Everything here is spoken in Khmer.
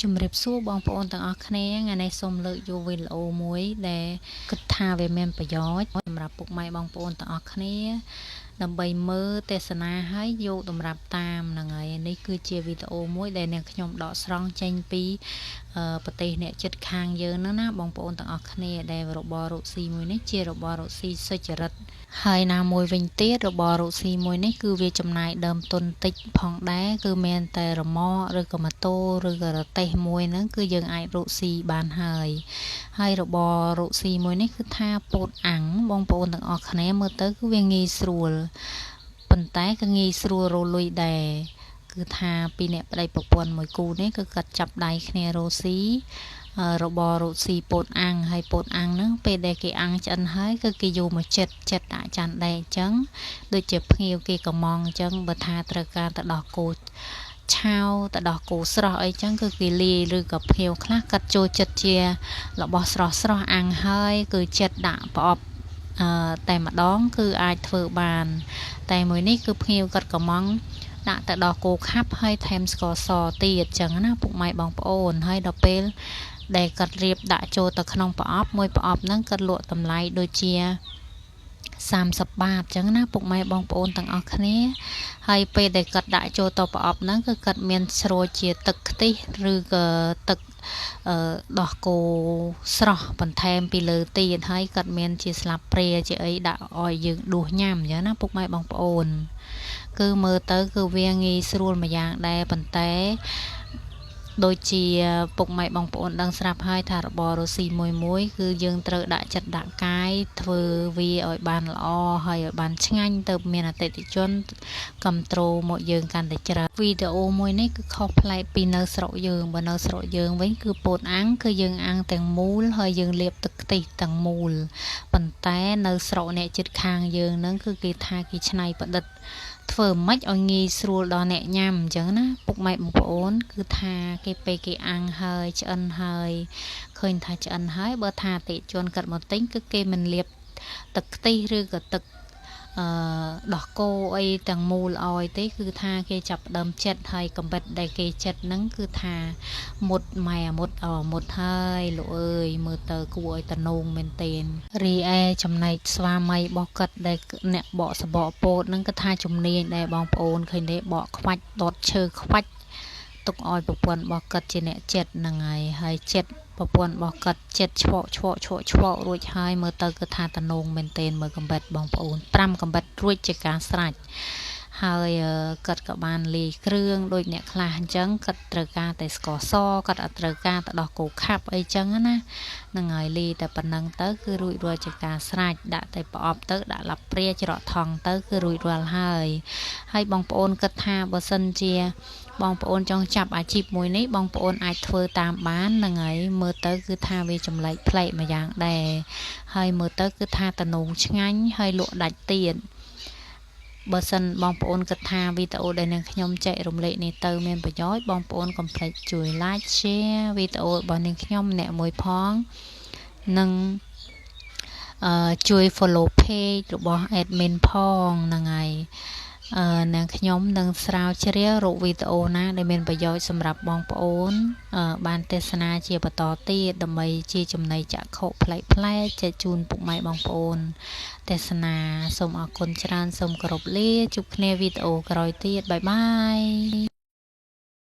ជំរាបសួរបងប្អូនទាំងអស់គ្នាថ្ងៃនេះសូមលើកយកវីដេអូមួយដែលគិតថាវាមានប្រយោជន៍សម្រាប់ពុកម៉ែបងប្អូនទាំងអស់គ្នាដើម្បីមើលទេសនាហើយយកតម្រាប់តាមហ្នឹងហើយនេះគឺជាវីដេអូមួយដែលនាងខ្ញុំដកស្រង់ចេញពីប្រទេសអ្នកជិតខាងយើងហ្នឹងណាបងប្អូនទាំងអស់គ្នាដែលរបររកស៊ីមួយនេះជារបររកស៊ីសុចរិតហើយណាមួយវិញទៀតរបររកស៊ីមួយនេះគឺវាចំណាយដើមទុនតិចផងដែរគឺមានតែរមាក់ឬក៏ម៉ូតូឬក៏រទេះមួយហ្នឹងគឺយើងអាចរកស៊ីបានហើយហើយរបររកស៊ីមួយនេះគឺថាពោតអាំងបងប្អូនទាំងអស់គ្នាមើលទៅគឺវាងាយស្រួលប៉ុន្តែក៏ងាយស្រួលរកលុយដែរគឺថាពីអ្នកប្តីប្រពន្ធមួយគូនេះគឺគាត់ចាប់ដៃគ្នារកស៊ីរបររកស៊ីពោតអាំងហើយពោតអាំងហ្នឹងពេលដែលគេអាំងឆ្អិនហើយគឺគេយកមកចិត្តចិត្តដាក់ចានដែកអញ្ចឹងដូចជាភ្ញៀវគេកំងអញ្ចឹងបើថាត្រូវការទៅដោះគោឆាវទៅដោះគោស្រស់អីចឹងគឺគេលាយឬក៏ភ្ញៀវខ្លះគាត់ចូលចិត្តជារបស់ស្រស់ស្រស់អាំងហើយគឺចិត្តដាក់ប្រអប់អឺតែម្ដងគឺអាចធ្វើបាន តែមួយនេះគឺភ្ញៀវគាត់កំងដាក់ទៅដល់គោខាប់ហើយថែមស្ករសទៀតចឹងណាពុកម៉ែបងប្អូនហើយដល់ពេលដែលគាត់រៀបដាក់ចូលទៅក្នុងប្រអប់មួយប្រអប់ហ្នឹងគាត់លក់តម្លៃដូចជា30បាតអញ្ចឹងណាពុកម៉ែបងប្អូនទាំងអស់គ្នាហើយពេលដែលគាត់ដាក់ចូលទៅប្រអប់ហ្នឹងគឺគាត់មានស្រួចជាទឹកខ្ទិះឬក៏ទឹកអឺដោះគោស្រស់បន្ថែមពីលើទៀតហើយគាត់មានជាស្លាបព្រាជាអីដាក់ឲ្យយើងដួសញ៉ាំអញ្ចឹងណាពុកម៉ែបងប្អូនគឺមើលទៅគឺវាងាយស្រួលមួយយ៉ាងដែរប៉ុន្តែដូចជាពុកម៉ែបងប្អូនដឹងស្រាប់ហើយថារបររស៊ីមួយមួយគឺយើងត្រូវដាក់ចិត្តដាក់កាយធ្វើវាឲ្យបានល្អហើយឲ្យបានឆ្ងាញ់ទៅមានអតិថិជនគ្រប់ត្រូលមកយើងកាន់តែច្រើនវីដេអូមួយនេះគឺខុសប្លែកពីនៅស្រុកយើងបើនៅស្រុកយើងវិញគឺពោតអាំងគឺយើងអាំងទាំងមូលហើយយើងលាបទឹកខ្ទិះទាំងមូលប៉ុន្តែនៅស្រុកអ្នកជិតខាងយើងនឹងគឺគេថាគេច្នៃប្រឌិតធ្វើម៉េចឲ្យងាយស្រួលដល់អ្នកញ៉ាំអញ្ចឹងណាពុកម៉ែបងប្អូនគឺថាគេពេលគេអាំងហើយឆ្អិនហើយឃើញថាឆ្អិនហើយបើថាអតិជនគាត់មកទិញគឺគេមិនលាបទឹកខ្ទិះឬក៏ទឹកអឺដោះគោអីទាំងមូលឲ្យទេគឺថាគេចាប់ដើមចិត្តហើយកំបិតដែលគេចិត្តហ្នឹងគឺថាមុតម៉ែមុតអមុតហើយលោកអើយមើលទៅគួរឲ្យតំណងមែនទែនរីឯចំណែកស្វាមីរបស់គាត់ដែលអ្នកបកសបកពោតហ្នឹងគឺថាជំនាញដែរបងប្អូនឃើញទេបកខ្វាច់ដុតឈើខ្វាច់ទុកឲ្យប្រពន្ធរបស់គាត់ជាអ្នកចិត្តហ្នឹងហើយហើយចិត្តប្រពន្ធរបស់គាត់ចិត្តឆ្វក់ឆ្វក់ឆ្វក់ឆ្វក់រួចហើយមើលទៅគឺថាតំណងមែនទែនមើលកំបិតបងប្អូន5កំបិតរួចជាការស្រេចហើយគាត់ក៏បានលាយគ្រឿងដូចអ្នកខ្លះអញ្ចឹងគាត់ត្រូវការតែស្ករសគាត់អត់ត្រូវការទៅដោះគោខាប់អីចឹងណាហ្នឹងហើយលាយតែប៉ុណ្ណឹងទៅគឺរួចរាល់ជាការស្រេចដាក់តែប្រអប់ទៅដាក់ឡាប់ព្រាច្រកថង់ទៅគឺរួចរាល់ហើយហើយបងប្អូនគិតថាបើសិនជាបងប្អូនចង់ចាប់អាជីពមួយនេះបងប្អូនអាចធ្វើតាមបានហ្នឹងហើយមើលទៅគឺថាវាចម្លែកប្លែកម្យ៉ាងដែរហើយមើលទៅគឺថាតំណងឆ្ងាញ់ហើយលក់ដាច់ទៀតបើសិនបងប្អូនគិតថាវីដេអូដែលនាងខ្ញុំចែករំលែកនេះទៅមានប្រយោជន៍បងប្អូនកុំភ្លេចជួយ like share វីដេអូរបស់នាងខ្ញុំម្នាក់មួយផងនិងអឺជួយ follow page របស់ admin ផងហ្នឹងហើយអឺនាងខ្ញុំនឹងស្រាវជ្រាវរកវីដេអូណាដែលមានប្រយោជន៍សម្រាប់បងប្អូនបានទេសនាជាបន្តទៀតដើម្បីជាចំណីចក្ខុប្លែកៗចែកជូនពុកម៉ែបងប្អូនទេសនាសូមអរគុណច្រើនសូមគោរពលាជួបគ្នាវីដេអូក្រោយទៀត bye bye.